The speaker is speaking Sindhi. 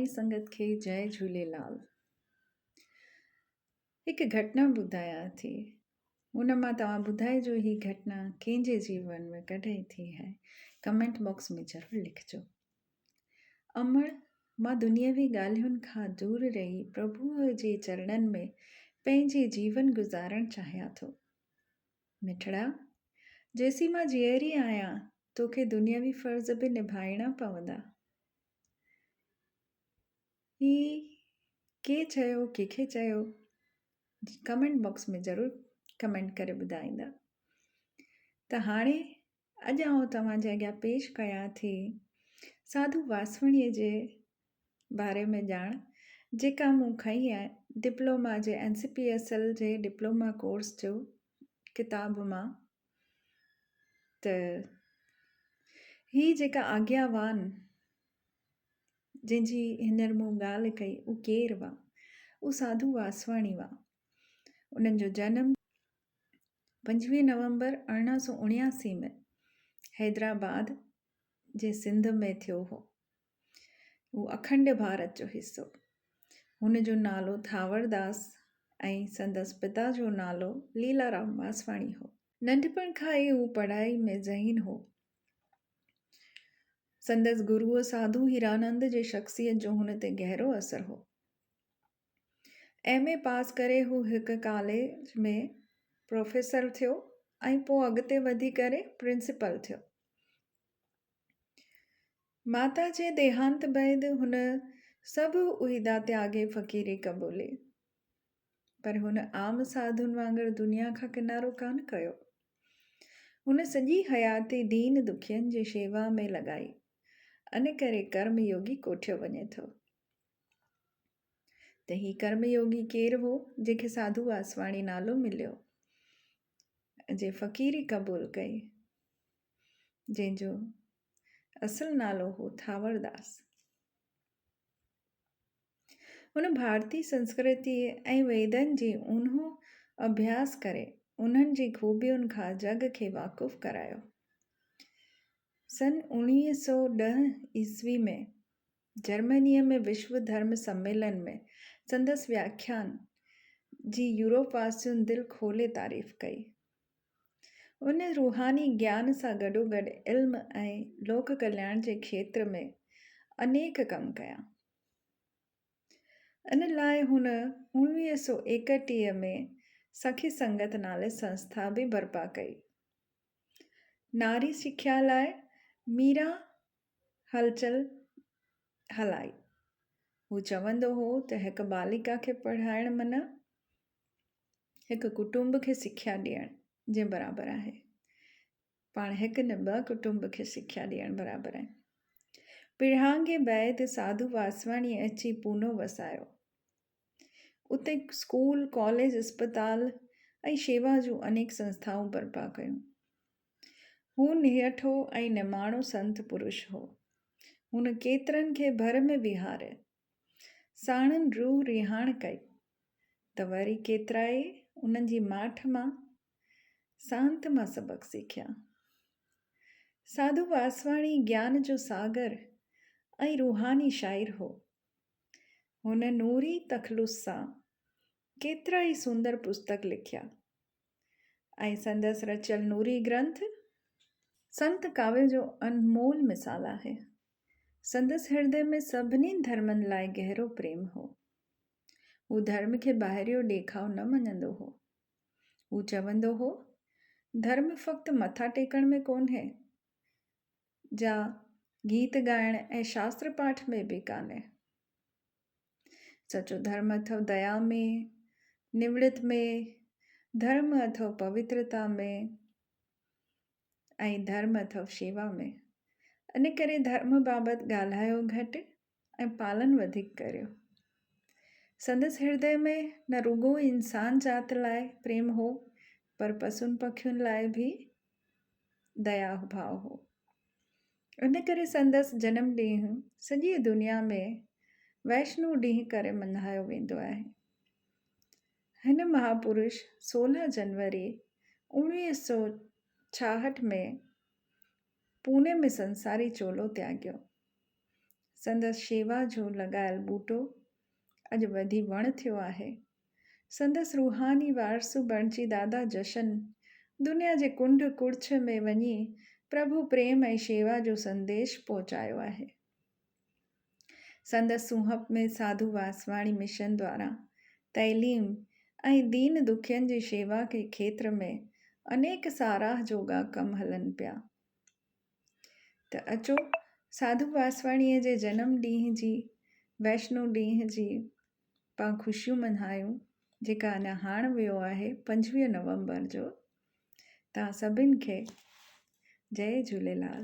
پياري سنگت کي جئي جهوليلال. هڪ گهٽنا ٻڌايان ٿي. ان مان توهان ٻڌائجو هي گهٽنا ڪنهن جي جيون ۾ ڪڏهن ٿي آهي. ڪمينٽ باڪس ۾ ضرور لکجو. امڙ، مان دنيوي ڳالهين کان دور رهي پرڀوء جي چرڻن ۾ پنهنجي جيون گذارڻ چاهيان ٿو. مٺڙا، جيسين مان جيئري آهيان، توکي دنيوي فرض به نڀائڻا پوندا. هي ڪي چيو ڪنهن کي چيو؟ ڪمينٽ باڪس ۾ ضرور ڪمينٽ ڪري ٻڌائيندا. ته هاڻي اڄ آئون توهان جي اڳيان پيش ڪيان ٿي ساڌو واسوڻيء جي باري ۾ ڄاڻ جيڪا مون کنئي آهي ڊپلوما جي N C P S L جي ڊپلوما ڪورس جو ڪتاب مان. ته هي جيڪا آگياوان جنهن جي هينئر مون ڳالهه ڪئي اهو ڪير هئا؟ اهو ساڌو واسواڻي هئا. انهن جو جنم 25 نومبر 1879 ۾ حيدرآباد جي سنڌ ۾ ٿيو هو. هو اکنڊ ڀارت جو حصو. هن جو نالو ٿاورداس ۽ سندس پتا جو نالو ليلارام واسواڻي هو. ننڍپڻ کان ئي هو پڙهائي ۾ ذهين هو. سندس گروء ساڌو هيرانند جي شخصيت جو هن تي گهرو اثر هو. ايم اي پاس ڪري هو هڪ ڪاليج ۾ پروفيسر ٿيو ۽ پوء اڳتي وڌي ڪري پرنسپل ٿيو. ماتا جي ديهانت بعد هن سڀ عهدا تياڳي فقيري قبولي. پر هن عام ساڌن وانگر دنيا کان ڪنارو ڪانه ڪيو. هن سڄي حياتي دين دکين جي شيوا ۾ لڳائي. ان ڪري ڪرم يوگي ڪوٺيو وڃي ٿو. ته هي ڪرم يوگي ڪير هو جنهن کي ساڌو واسواڻي نالو مليو جي فقيري قبول ڪئي. جنهن جو اصل نالو هو ٿاورداس. هن ڀارتي سنسڪرتيء ۽ ويدن جي اونهو اڀياس ڪري انهن جي خوبين کان جڳ کي واقف ڪرايو. سن 1910 عيسوي ۾ جرمنيء ۾ وشو ڌرم سميلن ۾ سندس وياکيان جي يورپ واسين دل کولي تعريف ڪئي. ان روحاني گيان سان گڏوگڏ علم ۽ لوڪ ڪلياڻ جي کيتر ۾ انيڪ ڪم ڪيا. ان لاء هن 1931 ۾ سکي سنگت نالي سنسٿا به برپا ڪئي. ناري سکيا لاء ميرا هلچل هلائي. هو چوندو هو ته هڪ بالڪا کي پڙهائڻ معنيٰ هڪ ڪٽنب کي سکيا ڏيڻ جي برابر آهي. پاڻ هڪ نه ٻه ڪٽنب کي سکيا ڏيڻ برابر آهي. پرهانگي بعد ساڌو واسواڻيء اچي پونو وسايو. اتي اسڪول، ڪاليج، اسپتال ۽ شيوا جون انيڪ سنسٿائون برپا ڪيون. هو نهٺو ۽ نماڻو سنت پرش هو. هن ڪيترن کي ڀر ۾ ويهاري ساڻن روح رهاڻ ڪئي ته وري ڪيترائي انهن جي ماٺ مان سانت مان سبق سکيا. ساڌو واسواڻي گيان جو ساگر ۽ روحاني شاعر هو. هن نوري تخلص سان ڪيترائي سندر پستڪ لکيا ۽ سندس رچيل نوري گرنٿ سنت ڪاويه جو انمول مثال آهي. سندس هردي ۾ سڀني ڌرمن لاء گهرو پريم هو. هو ڌرم کي ٻاهريون ڏيکاء نه مڃندو هو. هو چوندو هو، ڌرم فقط مٿا ٽيڪڻ ۾ ڪونهي، جا گيت ڳائڻ ۽ شاستر پاٺ ۾ به ڪانهي. سچو ڌرم اٿو ديا ۾، نوڙت ۾، ڌرم اٿو پوترتا ۾. ۽ ڌرم اٿو شيوا ۾. ان ڪري ڌرم بابت ڳالهايو گهٽ ۽ پالن وڌيڪ ڪريو. سندس هردي ۾ نه رڳو انسان ذات لاء پريم هو پر پسن پکين لاء به ديا ڀاء هو. ان ڪري سندس جنم ڏينهن سڄيء دنيا ۾ ويشنو ڏينهن ڪري ملهايو ويندو آهي. هن مهاپرش 16 جنوري 1966 ۾ پوني ۾ سنساري چولو تياڳيو. سندس شيوا جو لڳايل ٻوٽو اڄ وڌي وڻ ٿيو آهي. سندس روحاني وارث بڻجي دادا جشن دنيا جي ڪنڊ ڪڙڇ ۾ وڃي پرڀو پريم ۽ شيوا جو سنديش پهچايو آهي. سندس سونهپ ۾ ساڌو واسواڻي مشن دواران تعليم ۽ دين دکين جي شيوا کي کيتر ۾ انيڪ ساراهه جوڳا ڪم هلن پيا. ته اچو ساڌو واسواڻيء جي جنم ڏينهن جي ويشنو ڏينهن جي پان خوشيون ملهايون جيڪا اڃا هاڻ ويو آهي 25 نومبر جو. توهان سڀن کي جئي جهوليلال.